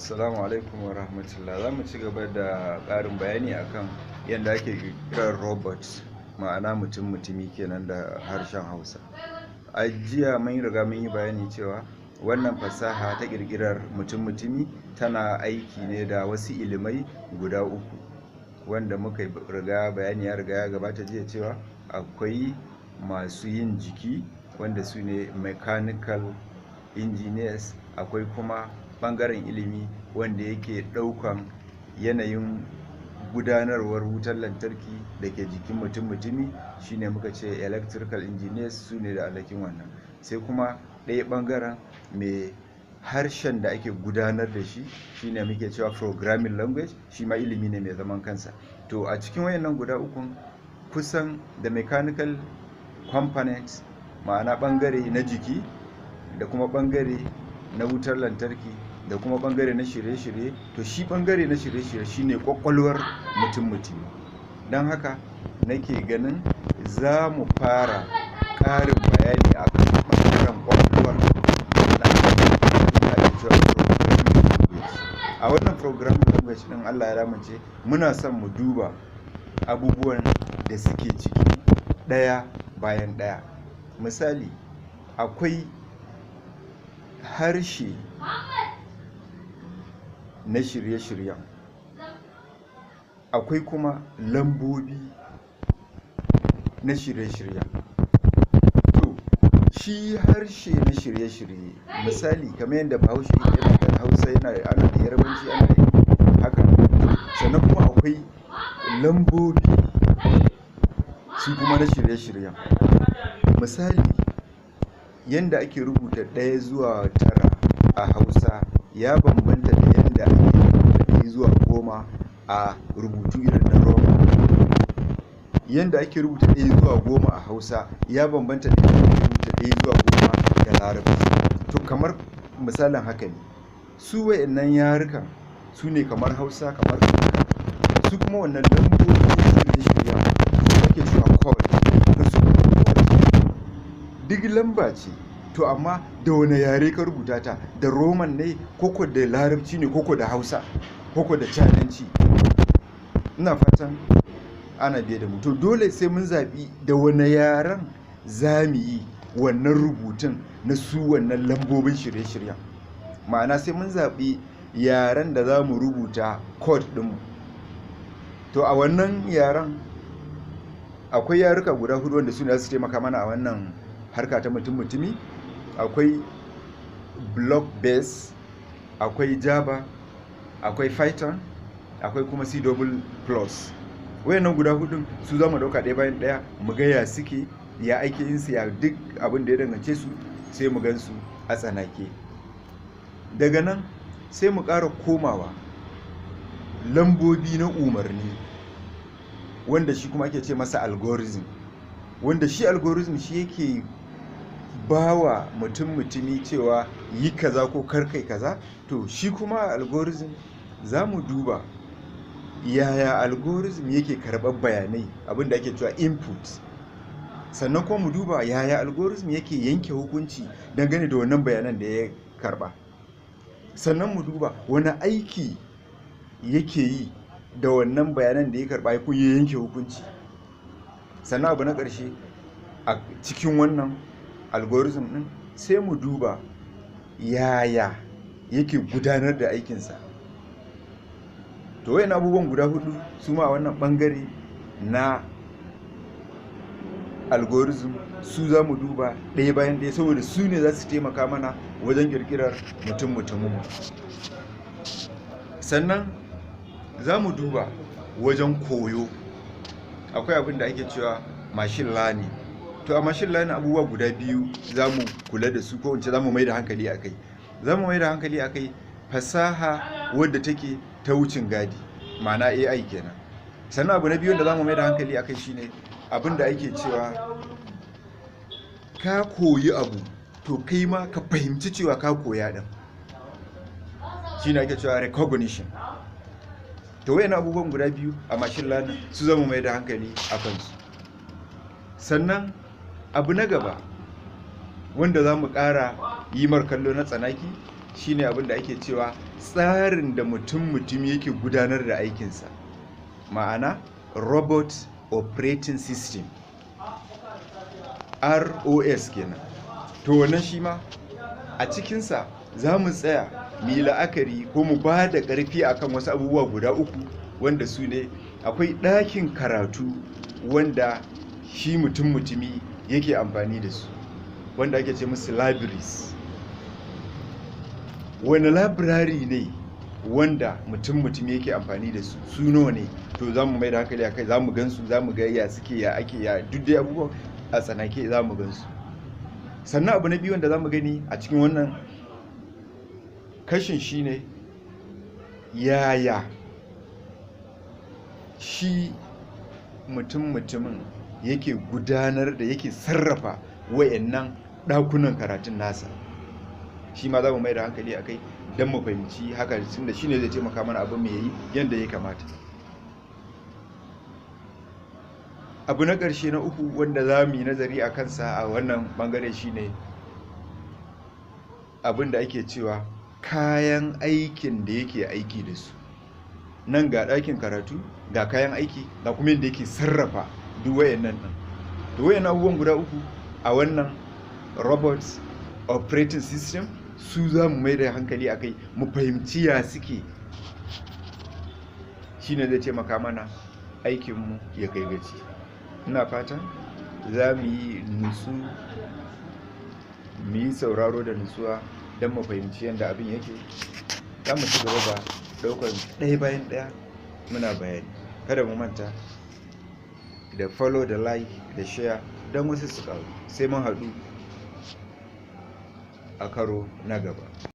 Assalamu alaikum wa rahmatullah. Za mu ci gaba da ƙarin bayani akan yadda ake ƙirƙirar robot, ma'ana mutum mutumi kenan da harshen Hausa. A jiya mun riga mun yi bayani cewa wannan fasaha ta ƙirƙirar mutum mutumi tana aiki ne da wasu ilimai guda uku, wanda muka riga bayani ya riga ya gabata jiya cewa akwai masu yin jiki, wanda su ne mechanical engineers, akwai kuma ɓangaren ilimi wanda yake ɗaukan yanayin gudanarwar wutar lantarki da ke jikin mutum mutumi, shine muka ce electrical engineers, su ne da alhakin wannan. Sai kuma ɗaya ɓangaren mai harshen da ake gudanar da shi, shine muke cewa programming language, shi ma ilimi ne mai zaman kansa. To, a cikin wayannan guda ukun, kusan da mechanical components, ma'ana ɓangare na jiki, da kuma ɓangare na wutar lantarki, da kuma ɓangare na shirye-shirye, to shi ɓangare na shirye-shirye shine ƙwaƙwalwar mutum mutumi. Don haka nake ganin za mu fara ƙarin bayani a kan ɓangaren ƙwaƙwalwar da ake cewa programming language. A wannan programming language ɗin, Allah ya lamunce, muna son mu duba abubuwan da suke ciki ɗaya bayan ɗaya. Misali, akwai harshe na shirye-shiryen, akwai kuma lambobi na shirye-shiryen. To, shi harshe na shirye-shirye, misali kamar yadda Bahaushe yana da Hausa, yana ana da Yarbanci, ana da haka. Sannan kuma akwai lambobi su kuma na shirye-shiryen. Misali, yanda ake rubuta ɗaya zuwa tara a Hausa ya bambanta da yanda ake rubuta 1 zuwa 10 a rubutu irin na Roman. Yanda ake rubuta 1 zuwa 10 a Hausa ya bambanta da yanda ake rubuta 1 zuwa 10 da Larabci. To, kamar misalin haka ne. Su wayannan yarukan su ne kamar Hausa, kamar su kuma wannan lambobin shirye-shiryen su ake cewa code. To, su code duk lamba ce, to amma da wane yare ka rubuta ta? Da Roman ne, koko da Larabci ne, koko da Hausa, koko da Cananci? Ina fatan ana biye da mu. To, dole sai mun zaɓi da wane yaren za mu yi wannan rubutun na su wannan lambobin shirye-shiryen. Ma'ana, sai mun zaɓi yaren da za mu rubuta code ɗinmu. To, a wannan yaren akwai yaruka guda hudu wanda su ne za su taimaka mana a wannan harka ta mutum mutumi. Akwai block base, akwai Java, akwai Python, akwai kuma C double plus. Wayannan guda hudun su za mu ɗauka ɗaya bayan ɗaya, mu ga ya suke, ya ake yin su, ya duk abin da ya dangance su, sai mu gan su a tsanake. Daga nan sai mu ƙara komawa lambobi na umarni, wanda shi kuma ake ce masa algorithm, wanda shi algorithm shi yake ba wa mutum mutumi cewa yi kaza ko kar kai kaza. To, shi kuma algorithm za mu duba yaya algorithm yake karɓar bayanai, abinda ake cewa input. Sannan kuma mu duba yaya algorithm yake yanke hukunci dangane da wannan bayanan da ya karɓa. Sannan mu duba wani aiki yake yi da wannan bayanan da ya karɓa ko ya yanke hukunci. Sannan abu na ƙarshe a cikin wannan algorithm ɗin, sai mu duba yaya yake gudanar da aikinsa. To, wayannan abubuwan guda hudu su ma a wannan ɓangare na algorithm su za mu duba ɗaya bayan ɗaya, saboda su ne za su taimaka mana wajen ƙirƙirar mutum mutumin. Sannan za mu duba wajen koyo, akwai abin da ake cewa machine learning. To, a machine learning abubuwa guda biyu za mu kula da su, ko in ce za mu mai da hankali a kai. Za mu mai da hankali a kai fasaha wadda take ta wucin gadi, ma'ana AI kenan. Sannan abu na biyu da za mu mai da hankali a kai shine abin da ake cewa ka koyi abu, to kai ma ka fahimci cewa ka koya din, shine ake cewa recognition. To, wayannan abubuwan guda biyu a machine learning su zama mai da hankali a kansu. Sannan abu na gaba wanda za mu ƙara yi mar kallo na tsanaki shine abin da ake cewa tsarin da mutum-mutumi yake gudanar da aikinsa, ma'ana Robot Operating System, ROS kenan. To wannan shi ma a cikinsa za mu tsaya mu yi la'akari ko mu ba da ƙarfi akan wasu abubuwa guda uku, wanda su ne: akwai ɗakin karatu wanda shi mutum-mutumi yake amfani da su, wanda ake ce musu libraries. Wani library ne wanda mutum-mutumi yake amfani da su, su nawa ne? To za mu mai da hankali akai, za mu gansu, za mu ga ya suke, ya ake, ya duk dai abubuwan a tsanake za mu gansu. Sannan abu na biyu wanda za mu gani a cikin wannan kashin shine yaya shi mutum-mutumin yake gudanar da, yake sarrafa wayannan ɗakunan karatun nasa. Shi ma za mu mai da hankali akai don mu fahimci haka, tunda shine zai taimaka mana abin mu yayi yadda ya kamata. Abu na ƙarshe na uku wanda za mu yi nazari a kansa a wannan ɓangare shine abin da ake cewa kayan aikin da yake aiki da su. Nan ga ɗakin karatu, ga kayan aiki, ga kuma yadda yake sarrafa duk wayannan ɗin. To wayannan abubuwan guda uku a wannan Robot Operating System su za mu mai da hankali a kai, mu fahimci ya suke. Shine zai taimaka mana aikinmu ya kai gaci. Ina fatan za mu yi nutsu, mu yi sauraro da nutsuwa don mu fahimci yadda abin yake. Za mu ci gaba da ɗaukar ɗaya bayan ɗaya muna bayani. Kada mu manta da follow, da like, da share don wasu su ƙaru. Sai mun haɗu a karo na gaba.